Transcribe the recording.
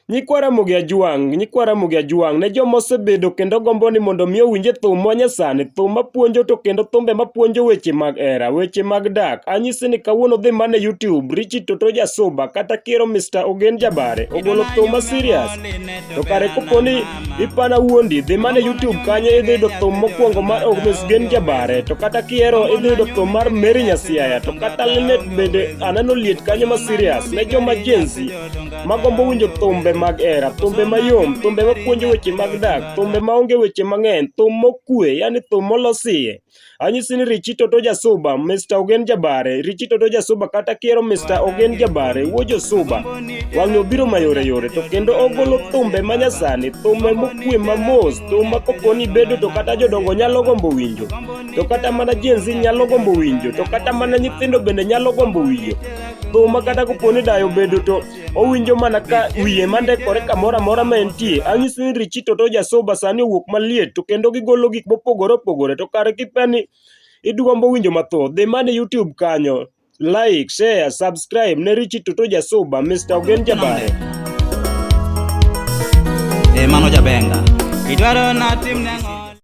Nyikwa Ramogi Ajwang', nyikwa Ramogi Ajwang' ne joma osebedo kendo gombo ni mondo mi owinje thum ma nyasani, thum mapuonjo to kendo thumbe mapuonjo weche mag hera, weche mag dak. Anyisi ni kawuono dhi mana e YouTube, Richie Toto Jasuba kata kiero Mr. Ogen Jabare ogolo thum ma serious. To kare kopo ni ipana wuondi, dhi mana e YouTube kanyo idhi yudo thum mokwongo mar Ogen Jabare, to kata kiero idhi yudo thum mar Mary Nyasiaya, to kata Linet bende aneno liet kanyo ma serious ne joma Gen Z magombo winjo thumbe mag hera, thumbe mayom, thumbe mapuonjo weche mag dak, thumbe maonge weche mang'eny, thum mokwe, yani thum molos iye. Anyisi ni Richie Toto Jasuba, Mr. Ogen Jabare, Richie Toto Jasuba kata kiero Mr. Ogen Jabare, wuo Josuba. Wang'ni obiro mayore yore to kendo ogolo thumbe manyasani, thumbe mokwe mamos, thum ma kopo ni bedo to kata jodongo nyalo gombo winjo, to kata mana Gen Z nyalo gombo winjo, to kata mana nyithindo bende nyalo gombo winjo. Thum ma kata kopo ni dayo obedo to owinjo mana ka wiye mandekore kamoro amora ma entie. Anyisi ni Richie Toto Jasuba sani owuok maliet to kendo gigolo gik mopogore opogore to kare kipeni idwombo winjo mathoth dhi mana e YouTube kanyo like, share, subscribe ne Richie Toto Jasuba, Mr. Ogen Jabare. Eh, mano jabenga. Idwaro natim nang'o?